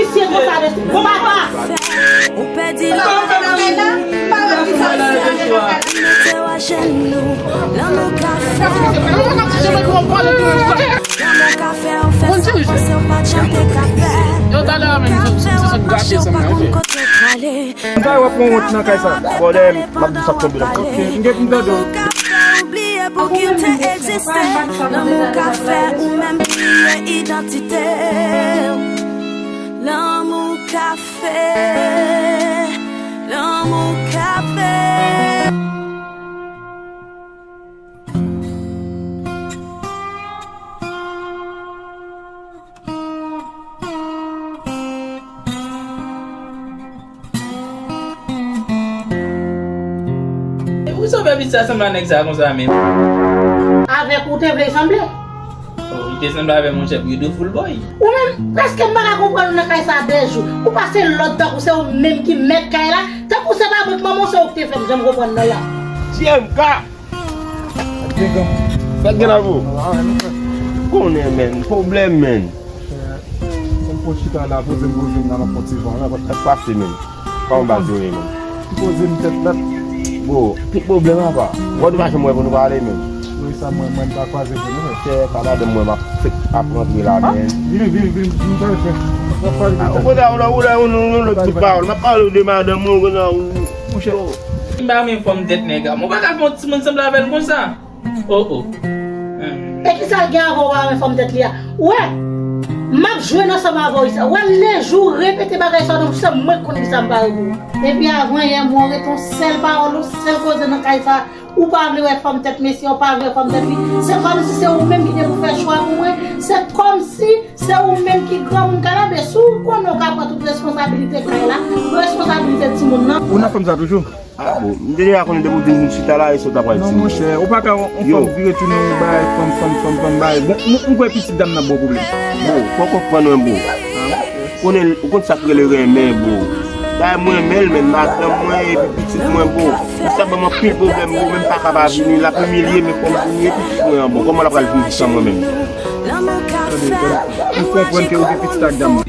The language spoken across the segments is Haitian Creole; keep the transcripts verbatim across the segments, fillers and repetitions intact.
Misye konsa mesye. Bon papa. Ou pèdi lanmou, mete w ajenou. Lanmou ka fè. Lanmou ka fè w fè sa w panse w pa t janm te ka fè. Lanmou ka fè w mache w pa konn kote w prale. Sa w ap pran wont nan kay sa. Bòdè, m ap di sa k tonbe nan kòt. M gen pou m tande w. Lanmou ka fè w bliye pou ki w te egziste. Lanmou ka fè ou menm bliye idantite w. Lanmou ka fè, lanmou ka fè. Ou sove pitit sa sanble a nèg sa konsa menm? Avèk ou te vle sanble? Oh, li te sanble avè monchè Beautiful Boy. Ou menm, prèske m pa ka konprann ou nan kay sa de jou. Ou pase lòd tankou se ou menm ki mèt kay la, tankou se pa mwen k manman w, se ou k te fè m, jan m konprann nan la. T M K! Fèt gen avou. Konnen, menn. Pwoblèm, menn. Mwen pran chita la, poze m, poze m nan, nan pran ti van la, paske sa pase menm. Kòman baz yo ye menm? Poze m tèt la. Bro, ki pwoblèm apa? Gòd ou pa janm wè pou nou pale menm. Wi, sa mwen, mwen pa kwaze pou nou. Chè, pa madanm mwen, m ap fèk ap rantre la, menm. Vini, vini, vini, vini, vini, vini. Ou konn ou la, ou la, ou la, ou lòt bout pawòl. M ap pale w de madanm mwen, ou konn ou. Monchè. M pa renmen fòm tèt nèg la. Mwen pa ka fè yon timoun sanble avè l konsa. Oh, oh. E kisa l gen avè w pa renmen fòm tèt li a? Ou wè, m ap jwenn ansanm avè w isi a. Ou wè, lejou w repete bagay sa w nan bouch sa, mwen k konn kisa m pare pou ou. Depi avan yè mwen w rete yon sèl pawòl, yon sèl koze nan kay sa. Ou pa vle wè fòm tèt mesye, ou pa vle wè fòm tèt li. Se kòmsi se ou menm ki te pou fè chwa pou mwen. Se kòmsi se ou menm ki granmoun kanabe. Si w konnen w ka pran tout responsabilite kay la, tout responsabilite timoun nan. Ou nan fòm sa toujou? Ah, bon, m te deja konnen depi w vin chita la, e sa w ta pral di m. Non, monchè, ou pa ka yon, yon fanm vire tounen yon bagay, fanm, fanm, fanm, fanm, bagay. Bon, m, m kwè pitit dam nan bon pwoblèm. Bon, fò w konprann mwen, bon. Konnen, ou konn sa k rele renmen, bon. Bagay mwen renmen l, men madanm mwen, epi pitit mwen, bon. Sa ban m anpil pwoblèm, bon, men m pa ka pa vini, l ap imilye, men fò m vini, e pitit mwen an, bon. Kòman l ap pral vini san mwen menm? Tande, tande. M konprann ke ou gen pitit ak dam nan.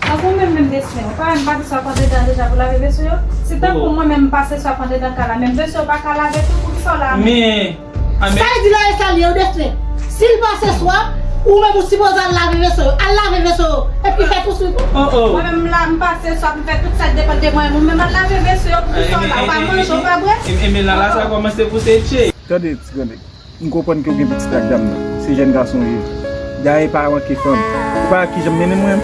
Tankou mwen menm Destin, ou pa wè m pa di swaf andedan deja pou lave veso yo? Si tankou mwen menm m pase swaf andedan kay la, menm veso yo pa ka lave tou, poukisa w la menm? Men, a men. Sa vle di lave sa li ye, Destin? Si l pase swaf, ou menm ou sipoze al lave veso yo. Al lave veso yo, epi fè tou swit. Oh, oh. Mwen menm la, m pase swaf, m fè tout sa k depann de mwen, ou menm al lave veso yo, poukisa w la? Ou pa manje, ou pa bwè? E, e, e, men la, la sa kòmanse pouse tchè. Tande, ti grann nèg. M konprann ke w gen pitit ak dam nan. Se jèn gason w ye. Dayè pa manke fanm. Ou pa wè kijan m mennen mwen?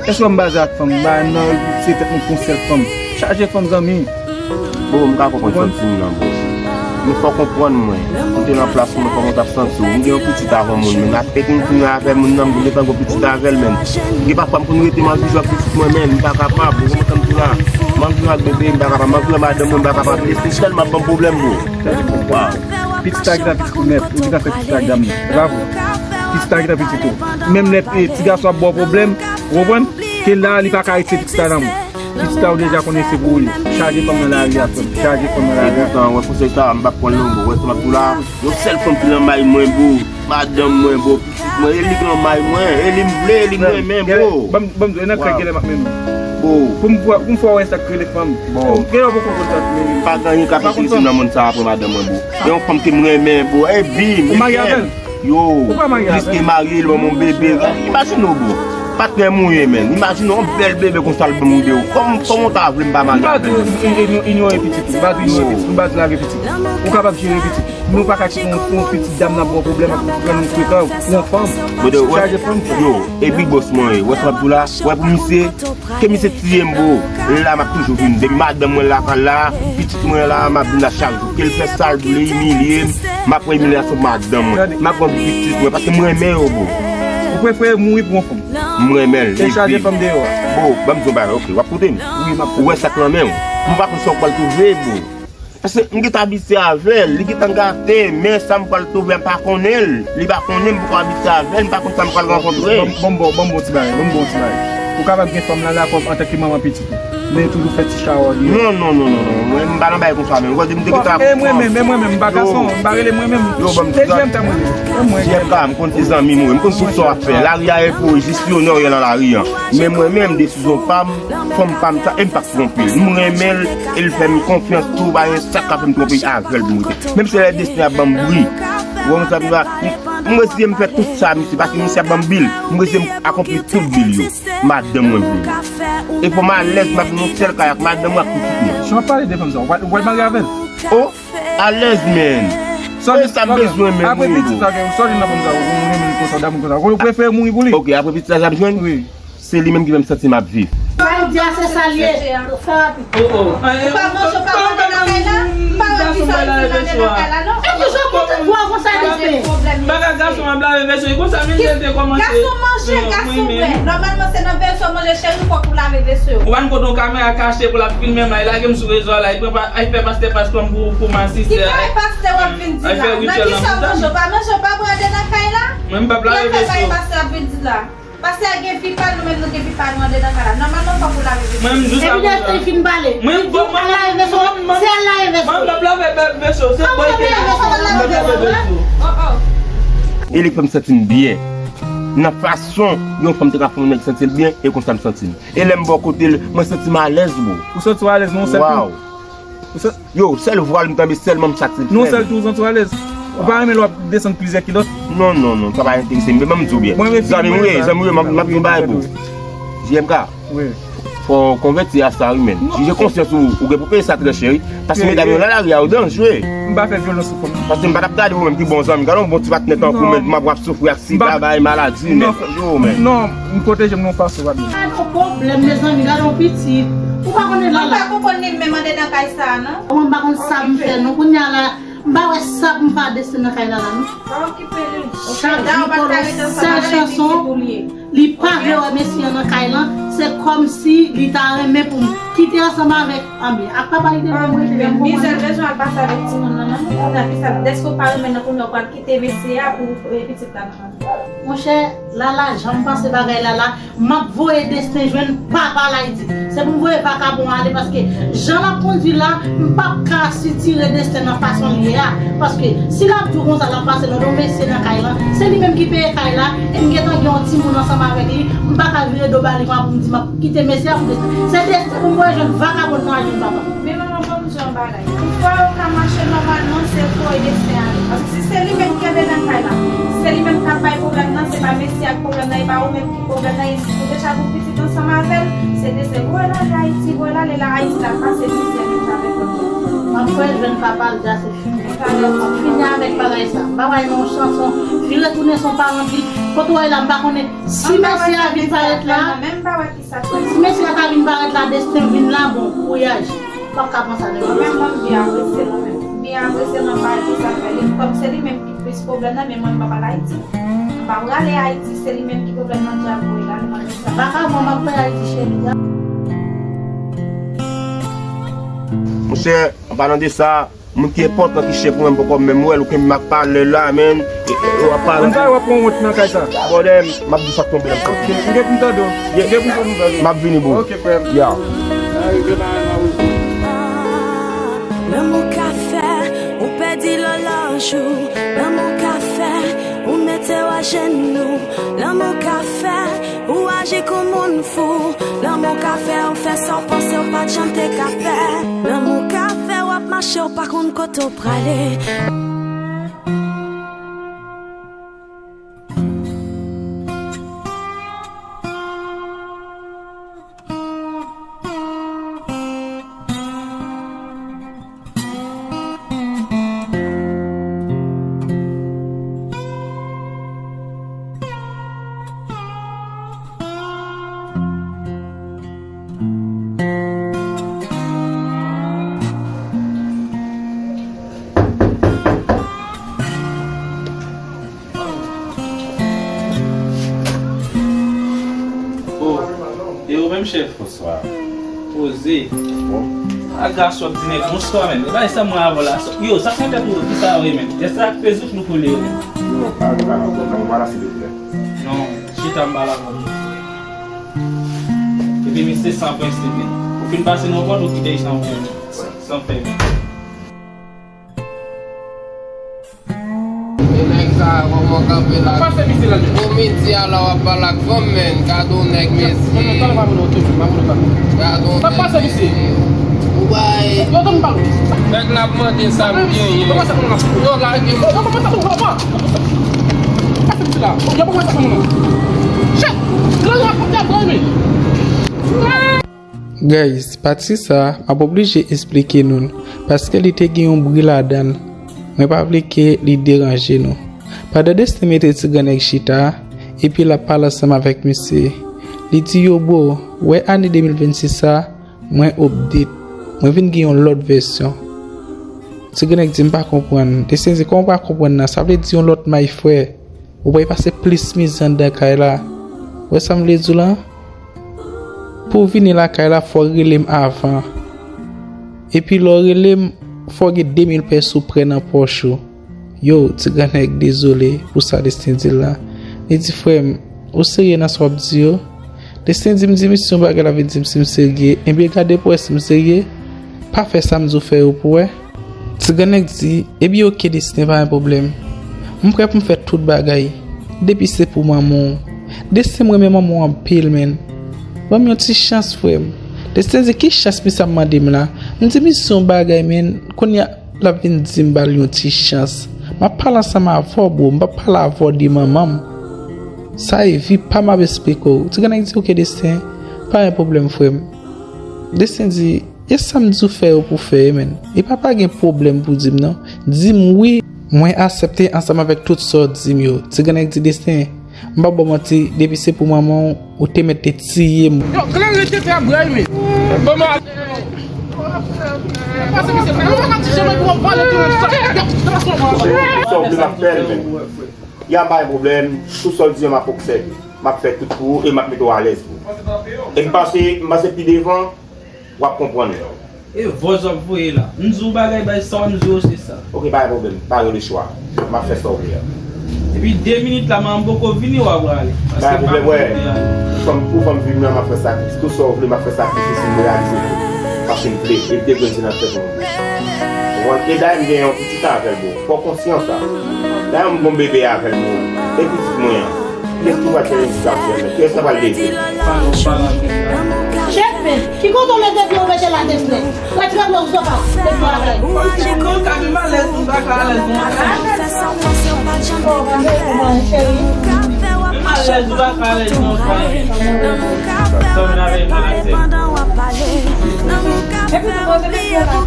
Èske w wè m baze ak fanm? M ba nan se tèt mwen pou yon sèl fanm. Chaje fanm zanmi. Bon, m ka konprann sa w di m nan, bon. Men fò w konprann mwen. Ou te nan plas mwen, kòman w t ap santi w? M gen yon pitit avè yon moun, men apèk m fini avè moun nan, m gentan gen yon pitit avè l, men. M gen pafwa m konn rete, m anvi jwe ak pitit mwen, men m pa kapab. Ou konprann sa m di w la? M anvi jwe ak bebe, m pa kapab. M anvi wè madanm mwen, m pa kapab. Lè se sèl m ap ban m pwoblèm, bon. Waw. Pitit la gentan pitit ou nèt, ou gentan fè pitit la ak dam nan. E pa vre? Pitit la gentan pitit ou. Menm lè, e, ti gason ap ba w pwoblèm, ou konprann? Ke la, li pa ka retire pitit la nan men w. Pitit la, ou deja konnen se pou ou li ye. Chaje fanm nan lari a, frè m. Chaje fanm nan lari a. E poutan, wè, konsèy sa, m p ap pran l non, bro. Wè, sa m ap di w la, yon sèl fanm ki nan may mwen, bro. Madanm mwen, bro. Pitit mwen, e li ki nan may mwen. E li m vle, e li m renmen, bro. Ban m, ban m di w, e nan kay gèlè m ap mennen w. Bro. Pou m, pou m fè w wè sa k rele fanm. Bon. Gèlè w poko konn sa k rele. Pa gen anyen k ap enterese m nan mond sa apre madanm mwen, bro. Gen yon fanm ke m renmen, bro. E bi, m renmen. Ou marye avè l? Yo, ou pa marye avè l? Pliske marye, l ban m yon bebe. Imajine w, bro. Patnè m ou ye, menn. Imajine w, yon bèl bebe konsa l ban m yon bebe. Kòm, kòman w ta vle m pa marye avè l? M pa di w inyoran pitit ou. M pa di w inyoran pitit ou. M pa di w lage pitit. Ou kapab jere pitit. Men w pa ka kite yon, yon pitit dam nan ba w pwoblèm ap pran yon frekan pou yon fanm. Chaje fanm. Yo, e Big Boss mwen ye. Wè sa m ap di w la? Wè pou misye. Ke misye tiye m, bro. Lè la m ap toujou vin. Depi madanm mwen lakay la, pitit mwen la, m ap vin la chak jou. Ke l fè sa l vle, imilye m, m ap pran imilyasyon pou madanm mwen. M ap pran pitit mwen, paske m renmen yo, bro. Ou prefere mouri pou yon fanm? M renmen l. E chaje fanm deyò a? Bro, ban m di w yon bagay, ok, w ap koute m? Wi, m ap koute. Ou wè sa k nan men w? M pa konn sa w pral twouve, bro. Paske m gentan abitye avè l, li gentan gate, men sa m pral twouve a m pa konnen l, li pa konnen m poko abitye avè l, m pa konn sa m pral rankontre. Ban m, ban m, ban m, ban m bon ti bagay, ban m bon ti bagay. Ou kapab gen fanm nan lakou w antanke manman pitit ou. Men toujou fè ti chawòl yo. Non, non, non, non, non. Mwen, m pa nan bagay konsa menm. Ou konnen m te gentan ap. E mwen menm, e mwen menm, m pa gason, m pa rele mwen menm. Yo, ban m ti zam. Se J M K m rele. E mwen. J M K, m konn se zanmi m, wi. M konn tout sa w ap fè. Lari a e pou jis yon nò nan lari an. Men mwen menm, desizyon pa m, fanm pa m sa, e m p ap twonpe l. M renmen l, e l fè m konfyans tou, pa gen sa k ka fè m twonpe avè l pou m rete. Menm si lè desten ap ban m bri. Ou konn sa m di la? M resiye m fè tout sa, misye, paske misye ap ban m bil. M resiye m akonpli tout bil yo. Madanm mwen vle. E fò m alèz, m ap nan yon sèl kay ak madanm mwen ak pitit mwen. Si w ap pale de fanm sa, w pral, w pral marye avè l? O, alèz, men. Sa w, e sa m bezwen menm, apre pitit sa, sa w jwenn nan fanm sa, ou renmen l konsa, w damou konsa. Ou prefere mouri pou li? Ok, apre pitit sa, sa m jwenn? Wi. Se li menm ki fè m santi m ap viv. Sa w di a, se sa l ye. Fè rapid. Oh, oh. Ou pa manje, ou pa mande nan kay la? M pa wè kisa w vin mande nan kay la, non. E ki jan w kontan vwa konsa, Destin? Bagay gason ap lave veso, e konsa menm jan l te kòmanse. Gason manje, gason bwè. Nòmalman, se nan veso manje, cheri, fòk ou lave veso. Ou pa n kote yon kamera kache pou l ap filme m la, e lage m sou rezo a la, e pran pa, ay fè pastè pas kòm pou, pou m asiste. Ki bagay pastè w ap vin di la? Nan kisa w manje? Ou pa manje, ou pa bwè andedan kay la? Mwen, m p ap lave veso. Ki bagay pastè ap vin di la? Pastè a gen vi pa l, nou menm nou gen vi pa nou andedan kay la. Nòmalman, fòk ou lave veso. Mwen, m jis ap. Epi Destin fin pale. Mwen, m, mwen, al lave veso, se al lave veso. Mwen, m p ap lave ve-, veso, se bwè ke m ap lave veso. Oh, oh. E li k fè m santi m byen. Nan fason yon fanm te ka fè yon nèg santi l byen, e konsa m santi m. E lè m bò kote l, mwen santi m alèz, bro. Ou santi w alèz, non, sèl tou? Waw. Ou sa- Yo, sèl vwa l m tanbe sèlman m satisfè. Non, sèl tou, ou santi w alèz. Ou pa renmen lè w ap desann plizyè kilòt? Non, non, non, sa pa enterese m. Men ban m di w byen. Zanmi m, wi, zanmi m, wi, m ap, m ap di yon bagay pou ou. J M K, fò w konvèti a sa, wi, men. Chanje konsyans ou, ou gen pou peye sa, trè chè, wi. Paske medam yo nan lari a, yo danjere. M pa fè vyolans sou fanm. Paske m pa t ap gade ou menm ki bon zanmi. Gade yon bon ti patnè tankou w menm, pou m ap w ap soufri ak sida, bay maladi, men. Yo, men. Non, m pwoteje m nan yon fason, pa de. Gade yon pwoblèm, mezanmi, gade yon pitit. Ou pa konnen Lala. Mwen pa konprann li menm andedan kay sa a, non. Mwen pa konn sa m fè, non. Kounye a la, m pa wè sa pou m fè a Destin nan kay Lala, non. Pa okipe li. Chak jou kòlò, sèl chanson, li pa vle wè mesye an nan kay lan, se kòmsi li ta renmen pou m kite ansanm avèk, anben, ak papa li te vle m rete, m konprann. Mizè l bezwen al pase avèk timoun nan, non. Kounye a, kisa, dèske w pa renmen nan kounye a, w pral kite mesye a pou, e, pitit la nan men l. Monchè, Lala, jan m panse bagay Lala, m ap voye Destin jwenn papa l Ayiti. Se pou m voye vakabon ale, paske jan l ap kondui la, m p ap ka sitire Destin nan fason l ye a. Paske si l ap di w konsa, l ap pase lòd yon mesye nan kay lan, se li menm ki peye kay la, e m gentan gen yon timoun ansanm avèk li, m pa ka vire do ba li konsa pou m di m ap kite mesye a pou Destin. Se Destin pou m voye jwenn vakabon nan al jwenn papa. Men manman, ban m di w yon bagay. Pou fwa yo ka mache nòmalman, se voye Destin ale. Paske si se li menm ki andedan kay la, se li menm k ap bay pwoblèm nan, se pa mesye a k pwoblèm nan, e pa ou menm ki pwoblèm nan, e si ou deja gen pitit ansanm avè l, se Destin. Voye l ale Ayiti, voye l ale la Ayiti, l al pase mizè menm jan avèk lòt moun. M ap voye l jwenn papa l, dja se fini. M ap fini avèk bagay sa. M pa wè nan yon chanson, vire tounen se yon paran di, kote w wè la, m pa konnen si mesye a vin parèt la. Men m pa wè kisa k fè. Si mesye a ta vin parèt la, Destin vin la, bon, kouraj. M p ap ka pran sa nan men. Mwen menm, mwen byen apresye mwen menm. Byen apresye mwen pa di sa fè li. Kòm se li menm ki plis pwoblèm nan, men mwen m p ap al Ayiti. M pa prale Ayiti, se li menm ki pwoblèm nan, djab voye l ale, mwen menm sa. Vakabon, m ap fè Ayiti cheri a. Monchè, an palan de sa, moun ki enpòtan ki chèf ou menm poko menm wè l, ou kenbe m ap pale la, men. E, e, w ap pale. Konn sa w ap pran wont nan kay sa. Bòdè, m ap di sa k tonbe nan kòk. Ok, m gen pou m tande w. M gen pou m tande w. M ap vini, bro. Ok, frè m. Ya. Lanmou ka fè ou pèdi lòlòj ou. Lanmou ka fè ou mete w ajenou. Lanmou ka fè ou aji kon moun fou. Lanmou ka fè ou fè sa w panse w pa t janm te ka fè. Lanmou ka fè w ap mache, w pa konn kote w prale. Oh, e ou menm, chèf? Bonswa. Poze. Bon. A gason ap di nèg bonswa, menm. E bay sa mwen avè w la. Yo, sa fè tèt ou, ki sa yo ye, menm? Lè sa ak Facebook nou kole yo, menm. Yo, pa la, pa la, silvouplè. Non, chita m pa la, menm. Epi misye san prensip, wi. Fin pase nan pòt, ou kite san fè. San fè. E nèg sa a, kòman kanpe la? Pase misye la, men. Komedi a la w ap pale ak fanm, men. Gade yon nèg, mesye. Gade yon nèg, mesye. Ou bay. Nèg la ap mande sa m genyen. Yo, lage m. Guys, pati sa a, m ap oblije esplike nou l, paske li te gen yon bri ladan l. Mwen pa vle ke li deranje nou. Pandan Destin mete ti grannèg chita, epi l ap pale ansanm avèk misye, li di yo, bro, wè ane de mil vennsis sa, mwen update. Mwen vin gen yon lòt vèsyon. Ti grannèg di, m pa konprann. Destin di, kòman w pa konprann nan? Sa vle di yon lòt may, frè. Ou pral pase plis mizè anndan kay la. Ou wè sa m vle di w la? Pou w vini lakay la, fò w rele m avan. Epi lè w rele m, fò w gen de mil pèso prè nan pòch ou. Yo, ti grannèg dezole pou sa Destin di l la. Li di, frè m, ou serye nan sa w ap di yo? Destin di, m di misye yon bagay, l ap vin di m si m serye. Ebyen, gade pou w wè si m serye. Pa fè sa m di w fè yo pou w wè. Ti grannèg di, ebyen oke Destin, pa gen pwoblèm. M prè pou m fè tout bagay. Depi se pou manman w. Destin, m renmen manman w anpil, menn. Ban m yon ti chans, frè m. Destin di, ki chans misye ap mande m la? M di misye yon bagay, menn. Kounye a, l ap vin di m ba l yon ti chans. M ap pale ansanm avè w, bro. M p ap pale avè w de manman m. Sa e vi pa m ap esplike w. Ti grannèg di, oke, Destin. Pa gen pwoblèm, frè m. Destin di, e sa m di w fè yo pou fè, menn. E pa, pa gen pwoblèm pou di m, non. Di m wi. Mwen aksepte ansanm avèk tout sa w di m yo. Ti grannèg di, Destin, m p ap ba w manti, depi se pou manman w, ou te mèt te tiye m. Yo, klere tete a bray, men. Bon, bon. Pase misye, men, ou pa ka di janm pou w pale tou, men, sa, yo, transfòme. Sa w vle m ap fè l, men. Y a pa gen pwoblèm, tout sa w di yo m ap obsève. M ap fè tout pou ou e m ap mete w alèz tou. E m panse, m panse pi devan, w ap konprann. E vòz w ap voye la. M di w bagay, bay sa w di w se sa. Oke, pa gen pwoblèm. Pa gen lechwa. M ap fè sa w vle a. Depi de minit la, m poko vini, w a prale. Pa gen pwoblèm, wè. Ou fè m, ou fè m vin la, m ap fè sakrifis. Tout sa w vle, m ap fè sakrifis, m reyalize tou. Paske m vle. E m te vle se nan tèt mwen. Ou konprann? E dayè m gen yon pitit avè l, bro. Fò w konsyan sa. Dayè m gon bebe avè l, bro. E pitit mwen an. Kiyès ki pral fè yon ti zafè, men? Kiyès ki pral leve? Chèf, men, ki kote w mete pye w mete la, Destin? Retire pye w sou sofa, depi w avè l. Ou pa chèf non, Kabi, m alèz, ou pa ka alèz non, frè. Oh, mwen, mwen, cheri. M alèz, ou pa ka alèz non, frè. Sòm nan men mwen, Destin. Epi, ou poze pye w la. Ou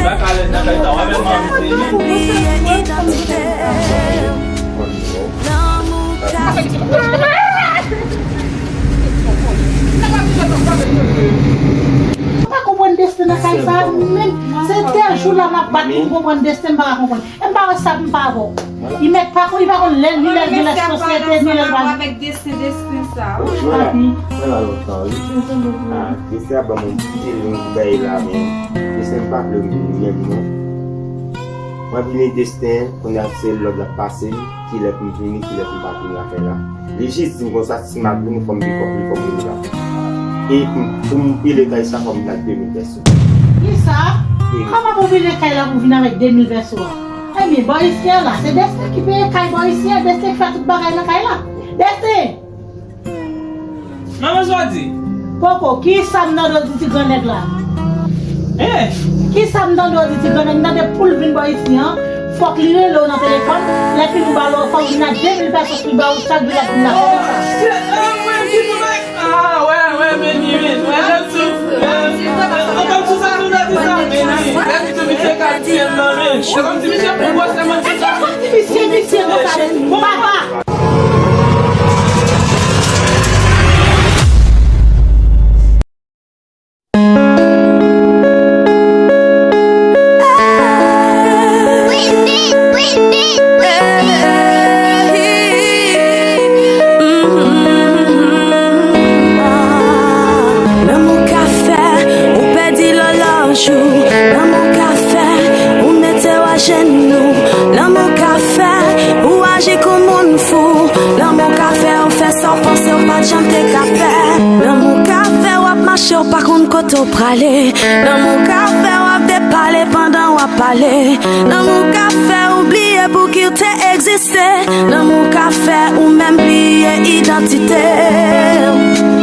pa ka alèz nan kay sa, w a menm anvi se li. Ou pa konprann Destin nan kay sa a, menm se tèl jou la m ap bat pou m konprann Destin, m pa ka konprann. E m pa wè sa pou m pa avè w. Li mèt pa konn, li pa konn lè, ni lè l gen lè sosyete, ni lè l pa. Avèk Destin, Destin sa. Papi. Mwen la lontan, wi. Ah, Destin ap ban mwen yon feeling pou bagay la, men Destin pa vle m vini menm, non. Mwen vini Destin, kounye a se lòd l ap pase m, kilè pou m vini, kilè pou m pa vini lakay la. Li jis di m konsa, si m ap vini, fò m pikòp li, fò m vini la. E pou m, pou m pile kay sa, fò m vin ak de mil pèso. Kisa? Kòman pou pile kay la pou vin avèk de mil pèso a? Ebyen, bò isi a la, se Destin ki peye kay bò isi a, Destin ki fè tout bagay nan kay la. Destin! Manman Jodi. Poko, kisa m tande w di ti grannèg la? Eh! Kisa m tande w di ti grannèg? M tande pou l vin bò isi an, fòk li rele w nan telefòn. Lè fini ou ba l, fòk vin ak de mil pèso pou l ba ou chak jou l ap vin la. Oh, shit! Ah, mwen, ki nou bay? Ah, wè, wè, men li, men, wè, lè m sou, lè m, lè m sou sa, nou ta di sa, men li, lè m sou misye ka tiye m nan, men. Lè m sou misye pou bwòs, lè m sou sa. Misye, misye, konsa, papa. Lanmou ka fè ou pèdi lòlòj ou. Lanmou ka fè ou mete w ajenou. Yo pa konn kote w prale. Lanmou ka fè w ap depale pandan w ap pale. Lanmou ka fè w bliye pou ki w te egziste. Lanmou ka fè ou menm bliye idantite w.